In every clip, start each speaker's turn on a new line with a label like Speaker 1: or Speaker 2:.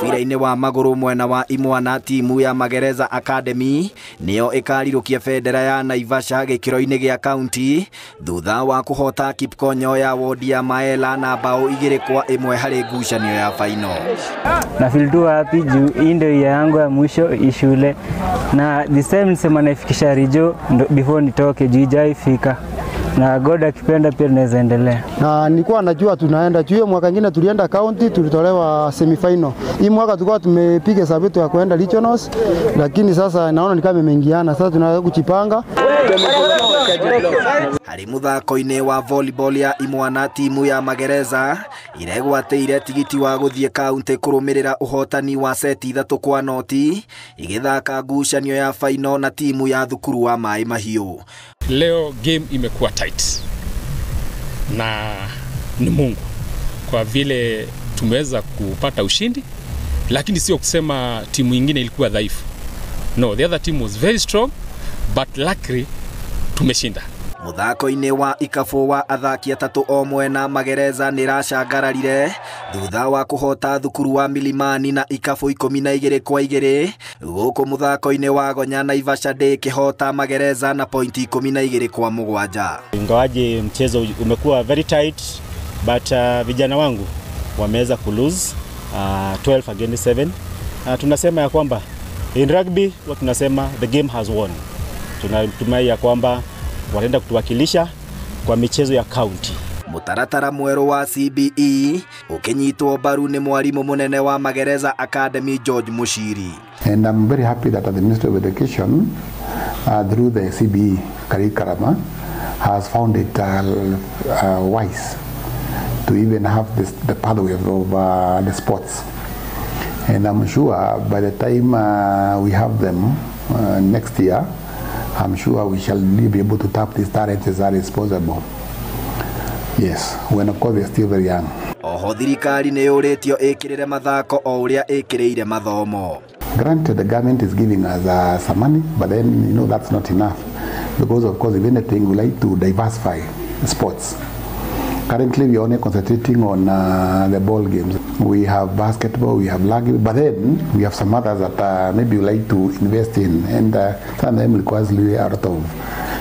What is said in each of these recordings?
Speaker 1: Mũbira-inĩ wa magũrũ mwena wa imwana, timu ya Magereza Academy nĩyo ĩkarirũkia bendera ya Naivasha gĩkĩro-inĩ gĩa kaunti thutha wa kũhota Kipkonyo ya wodi ya Maela na bao 2-1 harĩ ngucanio ya faino.
Speaker 2: Na feel too happy juu hii ndio year yangu ya mwisho ishule, na this time nisema naifikisha rijo before nitoke juu ijaifika, na God akipenda pia tunaweza endelea.
Speaker 3: Na nilikuwa najua tunaenda juu mwaka mwingine tulienda county tulitolewa semi final. Hii mwaka tulikuwa tumepiga hesabu yetu ya kuenda regionals, lakini sasa naona ni kama imeingiana. Sasa tunaweza kujipanga.
Speaker 1: Harĩ mũthako-inĩ wa volleyball ya imwana, timu ya Magereza iregwatĩire tigiti wa gũthiĩ kaunti kũrũmĩrĩra ũhotani wa seti 3-0 igĩthaka ngucanio ya faino na timu ya thukuru wa Maĩ Mahiũ.
Speaker 4: Leo game imekuwa tight na ni Mungu kwa vile tumeweza kupata ushindi, lakini sio kusema timu nyingine ilikuwa dhaifu. No, the other team was very strong, but luckily tumeshinda.
Speaker 1: Mũthako-inĩ wa ikabũ wa athaki atatũ o mwena, Magereza nĩracangararire thutha wa kũhota thukuru wa Milimani na ikabũ 12-2, gũkũ mũthako-inĩ wa Gonya Naivasha ndĩkĩhota Magereza na pointi 12-7.
Speaker 5: Ingawaje mchezo umekuwa very tight, but vijana wangu wameweza ku lose 12-7. Tunasema ya kwamba in rugby tunasema the game has won. Tunatumai ya kwamba wataenda kutuwakilisha kwa michezo ya county.
Speaker 1: Mũtaratara mwerũ wa CBE ũkĩnyitwo mbaru nĩ mwarimu mũnene wa Magereza Academy George Mushiri.
Speaker 6: And I'm very happy that the Ministry of Education through the CBE curriculum has found it wise to even have this, the pathway of the sports. And I'm sure by the time we have them next year, I'm sure we shall be able to tap these talents as early as possible. Yes, when of course they're still very young.
Speaker 1: Oho thirikari nĩ yũrĩtio ĩkĩrĩre mathako o ũrĩa ĩkĩrĩire mathomo.
Speaker 6: Granted, the government is giving us some money, but then you know that's not enough, because of course if anything we like to diversify sports. Currently we are only concentrating on the ball games. We have basketball, we have rugby, but then we have some others that maybe we like to invest in, and some of them requires really a lot of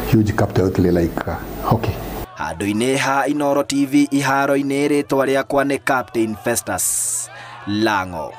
Speaker 6: huge capital outlay like hockey.
Speaker 1: Handũ-inĩ ha Inooro TV iharo-inĩ, rĩtwa rĩakwa nĩ Captain Festus Lango.